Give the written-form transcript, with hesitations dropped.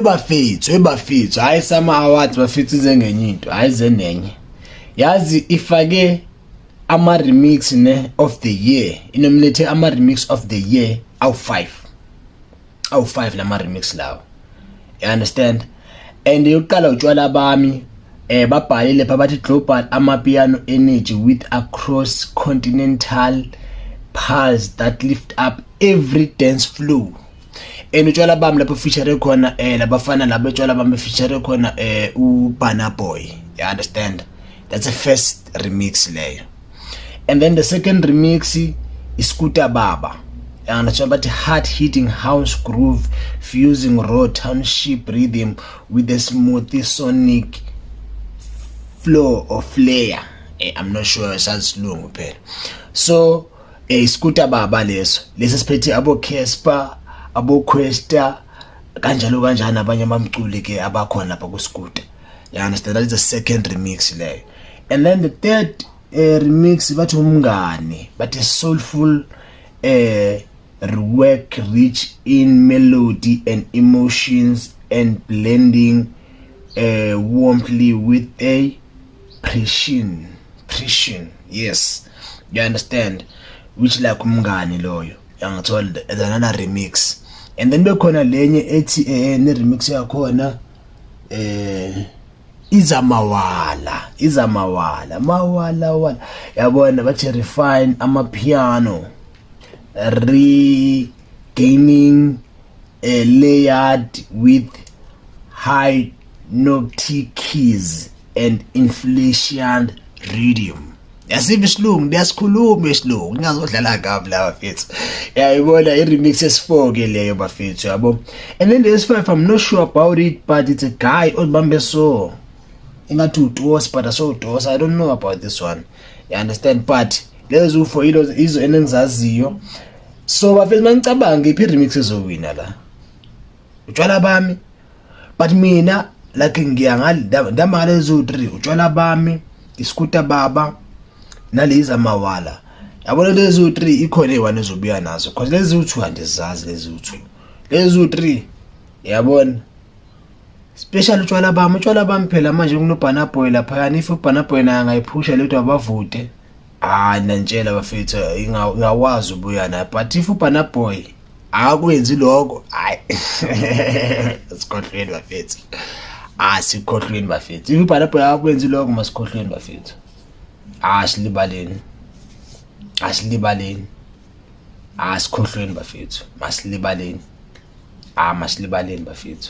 Webafethu, webafethu, hayi, SAMA Awards bafethu, ize ngenye into, hayi, zenenye. Yazi ifake ama remix ne of the year, inominate ama remix of the year awu 5, awu 5 lama remix lawo. You understand? And yokuqala, Utshwala Bami. Babhalile lapha bathi, "Global amapiano energy with across continental pulse that lift up every dance floor." And Utshwala Bami lapho feature khona labafana labo, Utshwala Bami feature khona uBurna Boy. You understand? That's the first remix leyo. And then the second remix, Iskuta Baba. You understand? But hard hitting house groove fusing raw township rhythm with a smooth sonic flow or flair. I'm not sure sasilungu phela. So Iskuta Baba leso, lesi siphethe abo Casper, abo Questa, kanjalo kanjani, abanye abamculi ke abakhona lapha ku Scooter. You understand? That is the second remix leyo. And then the third remix, bathi Umngani, bathi soulful rework rich in melody and emotions and blending warmly with a precision. Yes, you understand? Which like Umngani loyo, yangithola, there's another remix. And then bekhona lenye ethi ne remix yakhona Izamawala, Izamawala, mawala wala, yabona, bathi refine amapiano, regaining layered with high hypnotic keys and inflation rhythm. Yasiva isilungu, liyasikhuluma isilungu, ngingazodlala kabi la bafethu. Yayibona i-remix esi-4 ke leyo bafethu, yabo. And then the S5, I'm not sure about it, but it's a guy ozibambe so ingathi uTosi, but asowuTosi. I don't know about this one, you understand? But lezo u-four ilo izo enengizaziyo. So bafethu, manicabanga iphi i-remix ezowina la? Utshwala Bami. But mina like ngiya ndihamba ngalezo 3, Utshwala Bami, Iskuta Baba, nalezi Amawala, yabona. Lezi 3 ikhona eyi-1 ezobuya nazo, because lezi 2 andizazi. Lezi 2, lezi 3, yabona, special Utshwala Bami. Utshwala Bami phela manje kunoBurna Boy laphayana. If uBurna Boy naye angayiphusha lethu abavote, hayi, nantshela bafethu, ingakwazi ubuya nayo. But if uBurna Boy akwenzi lokho, hayi, sikhohlweni bafethu, asikhohlweni bafethu. If uBurna Boy akwenzi lokho, masikhohlweni bafethu, asilibaleni, asilibaleni, asikhohlweni bafethu, masilibaleni, ah, masilibaleni bafethu.